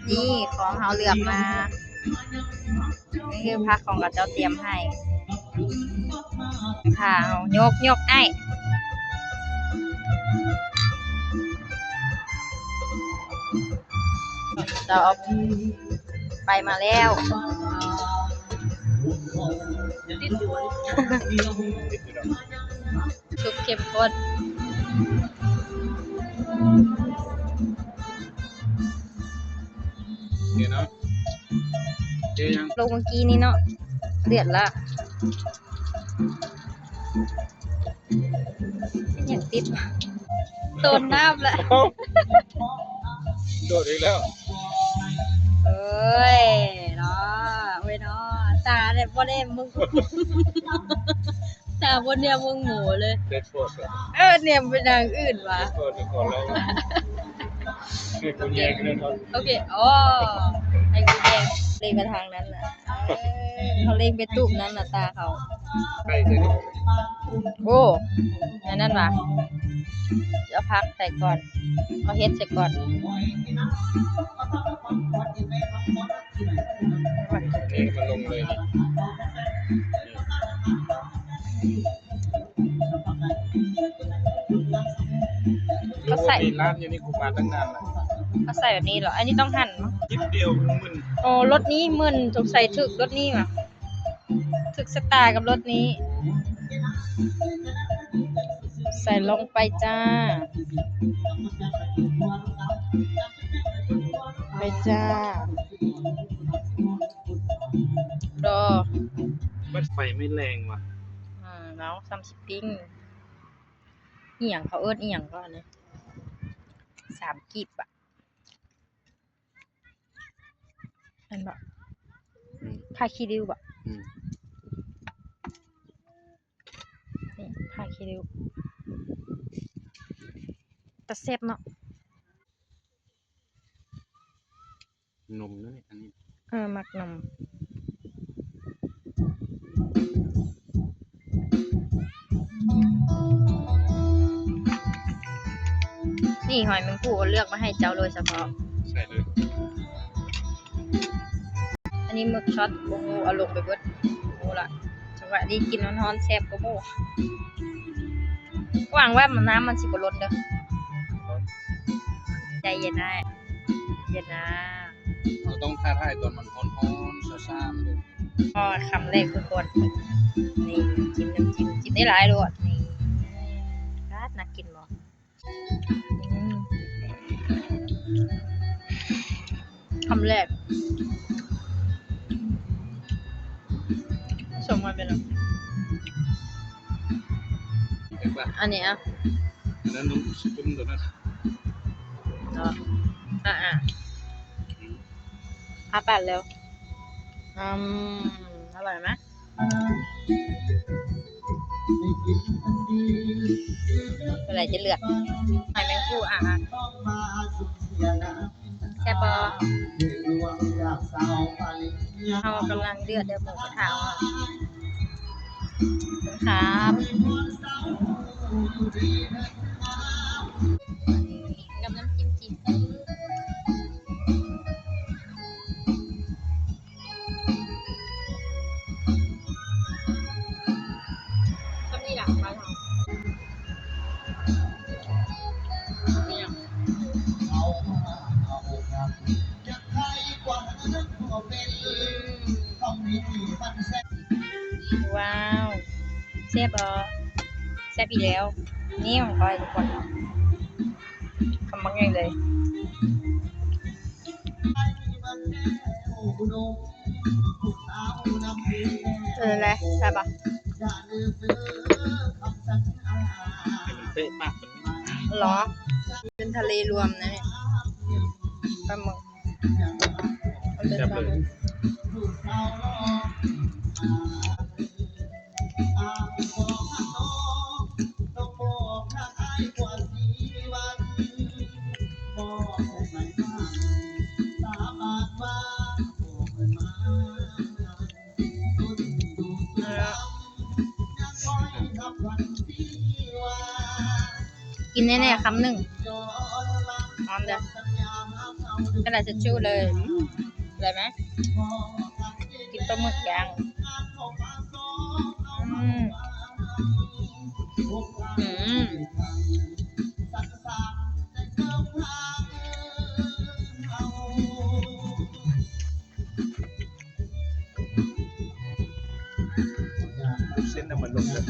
ນີ້ຂອງເຮົາເລືອກມາ ນີ້ຄືຜັກຂອງເຂົາເຈົ້າຕຽມໃຫ້. ຖ້າເຮົາຍົກ ຍົກອ້າຍ ເຈົ້າເອົາ ໄປມາແລ້ວ ຊຸບເຂັ້ມຂົ້ນ ໂອເຄເນາະ ໂອເຄຍັງ ລົງເມື່ອກີ້ນີ້ເນາະ ເດືອດລະ ຍັງຕິດ ໂດນນ້ຳລະ ໂດດອີກແລ້ວ ເອີຍເນາະ ໂອ້ຍເນາະ ຕາແບບບໍ່ໄດ້ມຶງ ຕາບໍ່ແນມເບິ່ງໝູເລີຍ ເດັດໂພດ ເອີ ແນມໄປທາງອື່ນຫວາ ເດັດໂພດ ຂໍລອງ ໃຫ້ກູແຍງເລີຍເນາະ ໂອເຄ ອໍ ໃຫ້ກູແຍງ ເລັງໄປທາງນັ້ນນະ ເອີ ເຂົາເລັງໄປຕູບນັ້ນນະ ຕາເຂົາ ໃກ້ໃສ່ນີ້ ໂອ້ ອັນນັ້ນຫວາ ເອົາຜັກໃສ່ກ່ອນ ເອົາເຫັດໃສ່ກ່ອນ. ນີ້ມັນລົງເລີຍນີ້ ເຂົາໃສ່ ນີ້ລານຢູ່ນີ້ ກູມາຕັ້ງນານລະ ເຂົາໃສ່ແບບນີ້ເຫລອ? ອັນນີ້ຕ້ອງຫັນບໍ່? ນິດດຽວ ມັນມຶນ ໂອ້ ລົດນີ້ມຶນ ສົງໄສຖືກລົດນີ້ຫວາ ຖືກຊະຕາກັບລົດນີ້ ໃສ່ລົງໄປຈ້າ ໄປຈ້າ ລໍ ບັດໄຟໄມ່ແຮງຫວາ ອືມ ເອົາ ສ່ຳຊິປີ້ງ ອີ່ຫຍັງ ເຂົາເອີ້ນອີ່ຫຍັງເກາະ ອັນນີ້ ສາມກີບຫວາ. ແມ່ນບໍ່? ອືມ ຜ້າຂີ້ລິ້ວບໍ່? ອືມ ນີ້ຜ້າຂີ້ລິ້ວ ຕາແຊບເນາະ ນົມເດ້ອັນນີ້ ເອີ ມັກນົມ. ນີ້ຫອຍແມງພູ່ເຂົາເລືອກມາໃຫ້ເຈົ້າໂດຍສະເພາະ ໃສ່ເລີຍ ອັນນີ້ໝຶກຊັອດ ບໍ່ຮູ້ເອົາລົງໄປເບິດ ບໍ່ຮູ້ລະ ຈັງຫວະນີ້ກິນຮ້ອນໆ ແຊບກວ່າໝູ່ ຫວັງວ່ານ້ຳມັນຊິບໍ່ລົ້ນເດີ້ ໃຈເຢັນອ້າຍ ເຢັນນາ ເຮົາຕ້ອງທ້າທາຍຕອນມັນຮ້ອນໆ ຊາໆ ມັນເດີ້ ພໍຄຳແລກຄືກ່ອນ ນີ້ ຈິ້ມນ້ຳຈິ້ມ ຈິ້ມໄດ້ຫຼາຍໂລດ ນີ້ ປາດ ໜ້າກິນບໍ່? ອືມ ຄຳແລກ ສົມວ່າເປັນ ເຫັນປະ ອັນນີ້ອະ ອັນນັ້ນຕ້ອງຈຸ້ມໂດນັດເນາະ ອ່າໆ ອ້າປາກແລ້ວ ອືມ ອະລ່ອຍໄໝ? ໂຕໃດຈະເລືອກ? ຫອຍແມງພູ່ ອາ ແຊບບໍ່? ເຮົາກຳລັງເລືອກເດີ້ ໝູກະທະ ຂອບຄຸນຄັບ ກັບນ້ຳຈິ້ມຈີນ. ສ່ຳນີ້ລະ ບ້ານເຮົາ ວ້າວ ແຊບບໍ່? ແຊບອີກແລ້ວ ນີ້ຂອງຂ້ອຍທຸກຄົນ ຄຳບັກໃຫຍ່ເລີຍ. ເອີ ແລະ ແຊບບໍ່? ໃຫ້ມັນເປະປາກມັນ ເຫລອ? ເປັນທະເລລວມນະນີ້ ປາໝຶກ ມັນເປັນປາໝຶກ. ກິນແນ່ໆ ຄຳໜຶ່ງ ຮ້ອນເດີ້. ກະດາດທິດຊູ່ເລີຍ. ອືມ ໄດ້ໄໝ? ກິນປາໝຶກຍ່າງ. ອືມ ອືມ ເສັ້ນນ້ຳມັນລົງເດີ.